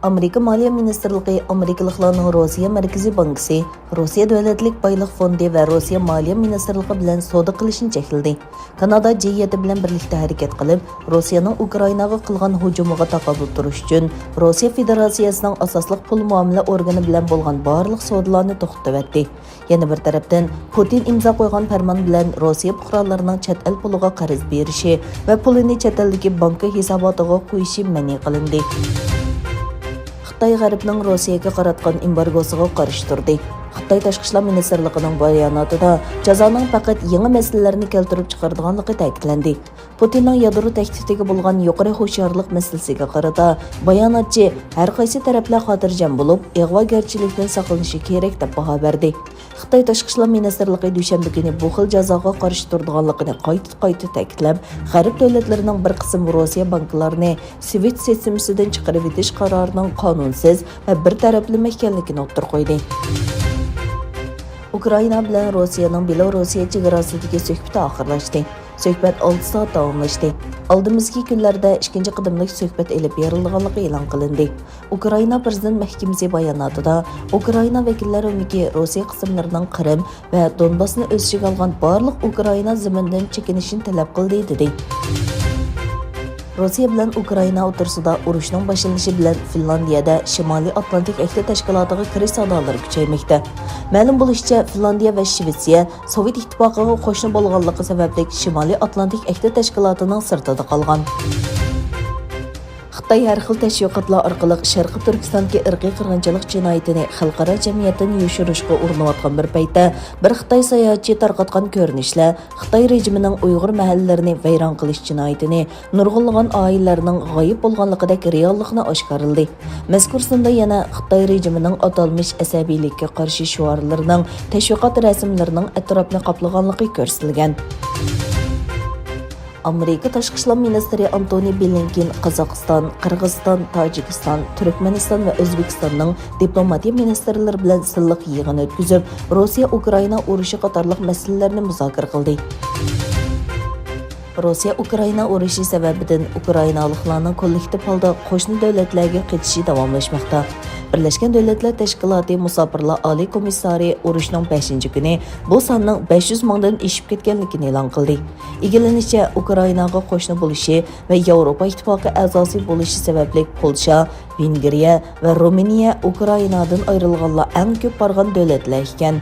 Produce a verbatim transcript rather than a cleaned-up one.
ئامېرىكا مالىيە مىنىستىرلىقى ئامېرىكىلىقلارنىڭ روسىيە مەركىزىي بانكىسى، روسىيە دۆلەتلىك بايلىق فوندى ۋە روسىيە مالىيە مىنىستىرلىقى بىلەن سودا قىلىشنى چەكلىدى. كانادا جى يەتتە بىلەن بىرلىكتە ھەرىكەت قىلىپ، روسىيەنىڭ ئۇكرائىناغا قىلغان ھۇجۇمىغا تاقابىل تۇرۇش ئۈچۈن روسىيە فېدېراتسىيەسىنىڭ ئاساسلىق پۇل مۇئامىلە ئورگىنى بىلەن بولغان بارلىق سودىلارنى توختىتىۋەتتى. يەنە بىر تەرەپتىن، پۇتىن ئىمزا قويغان پەرمان بىلەن روسىيە پۇقرالىرىنىڭ چەت ئەل پۇلىغا قەرز بېرىشى ۋە پۇلىنى چەت ئەلدىكى بانكا ھېساباتىغا قويۇشى مەنئى قىلىندى. خىتاي غەربنىڭ روسىيەگە قاراتقان ئېمبارگوسىغا قارشى تۇردى. خىتاي تاشقى ئىشلار مىنىستىرلىقىنىڭ باياناتىدا جازانىڭ پەقەت يېڭى مەسىلىلەرنى كەلتۈرۈپ چىقىرىدىغانلىقى تەكىتلەندى. پۇتىننىڭ يادرو تەھدىتىگە بولغان يۇقىرى ھوشيارلىق مەسىلىسىگە قارىتا، باياناتچى ھەر قايسى تەرەپلەر خاتىرجەم بولۇپ، ئىغۋاگەرچىلىكتىن ساقلىنىشى كېرەك، دەپ باھا بەردى. خىتاي تاشقى ئىشلار مىنىستىرلىقى دۈشەنبە كۈنى بۇ خىل جازاغا قارشى تۇرىدىغانلىقىنى قايتا-قايتا تەكىتلەپ، غەرب دۆلەتلىرىنىڭ بىر قىسىم روسىيە بانكىلارنى سۋىفت سىستېمىسىدىن چىقىرىۋېتىش قارارىنىڭ قانۇنسىز ۋە بىر تەرەپلىمە ئىكەنلىكىنى ئوتتۇرىغا قويدى. ئۇكرائىنا بىلەن روسىيەنىڭ بېلوروسىيە چېگراسىدىكى سۆھبىتى ئاخىرلاشتى. سۆھبەت ئالتە سائەت داۋاملاشتى. ئالدىمىزدىكى كۈنلەردە ئىككىنچى قېتىملىق سۆھبەت ئېلىپ بېرىلىدىغانلىقى ئېلان قىلىندى. ئۇكرائىنا پىرېزىدېنت مەھكىمىسى باياناتىدا، ئۇكرائىنا ۋەكىللەر ئۆمىكى روسىيە قىسىملىرىنىڭ قىرىم ۋە دونباسنى ئۆز ئىچىگە ئالغان بارلىق ئۇكرائىنا زېمىنىدىن چېكىنىشىنى تەلەپ قىلدى، دېدى. روسىيە بىلەن ئۇكرائىنا ئوتتۇرىسىدا ئۇرۇشنىڭ باشلىنىشى بىلەن فىنلاندىيەدە شىمالىي ئاتلانتىك ئەھدى تەشكىلاتىغا كىرىش سادالىرى كۈچەيمەكتە. مەلۇم بولۇشىچە، فىنلاندىيە ۋە شىۋېتسىيە سوۋېت ئىتتىپاقىغا قوشنا بولغانلىقى سەۋەبلىك شىمالىي ئاتلانتىك ئەھدى تەشكىلاتىنىڭ سىرتىدا قالغان. خىتاي ھەر خىل تەشۋىقاتلار ئارقىلىق شەرقىي تۈركىستاندىكى ئىرقىي قىرغىنچىلىق جىنايىتىنى خەلقئارا جەمئىيەتتىن يوشۇرۇشقا ئۇرۇنۇۋاتقان بىر پەيتتە، بىر خىتاي ساياھەتچى تارقاتقان كۆرۈنۈشلەر خىتاي رېجىمىنىڭ ئۇيغۇر مەھەللىلىرىنى ۋەيران قىلىش جىنايىتىنى، نۇرغۇنلىغان ئائىلىلەرنىڭ غايىب بولغانلىقىدەك رېئاللىقنى ئاشكارىلىدى. مەزكۇر ساندا يەنە خىتاي رېجىمىنىڭ ئاتالمىش ئەسەبىيلىككە قارشى شوئارلىرىنىڭ، تەشۋىقات رەسىملىرىنىڭ ئەتراپنى قاپلىغانلىقى كۆرسىتىلگەن. ئامېرىكا تاشقى ئىشلار مىنىستىرى ئانتونى بلىنكېن قازاقىستان، قىرغىزىستان، تاجىكىستان، تۈركمەنىستان ۋە ئۆزبېكىستاننىڭ دىپلوماتىيە مىنىستىرلىرى بىلەن سىنلىق يىغىن ئۆتكۈزۈپ، روسىيە-ئۇكرائىنا ئۇرۇشى قاتارلىق مەسىلىلەرنى مۇزاكىرە قىلدى. روسىيە-ئۇكرائىنا ئۇرۇشى سەۋەبىدىن ئۇكرائىنالىقلارنىڭ كوللېكتىپ ھالدا قوشنا دۆلەتلەرگە قېچىشى داۋاملاشماقتا. بىرلەشكەن دۆلەتلەر تەشكىلاتى مۇساپىرلار ئالىي كومىسسارى ئۇرۇشنىڭ بەشىنچى كۈنى بۇ ساننىڭ بەش يۈز مىڭدىن ئېشىپ كەتكەنلىكىنى ئېلان قىلدى. ئىگىلىنىشىچە، ئۇكرائىناغا قوشنا بولۇشى ۋە ياۋروپا ئىتتىپاقى ئەزاسى بولۇشى سەۋەبلىك پولشا، ۋېنگرىيە ۋە رومىنىيە ئۇكرائىنادىن ئايرىلغانلار ئەڭ كۆپ بارغان دۆلەتلەر ئىكەن.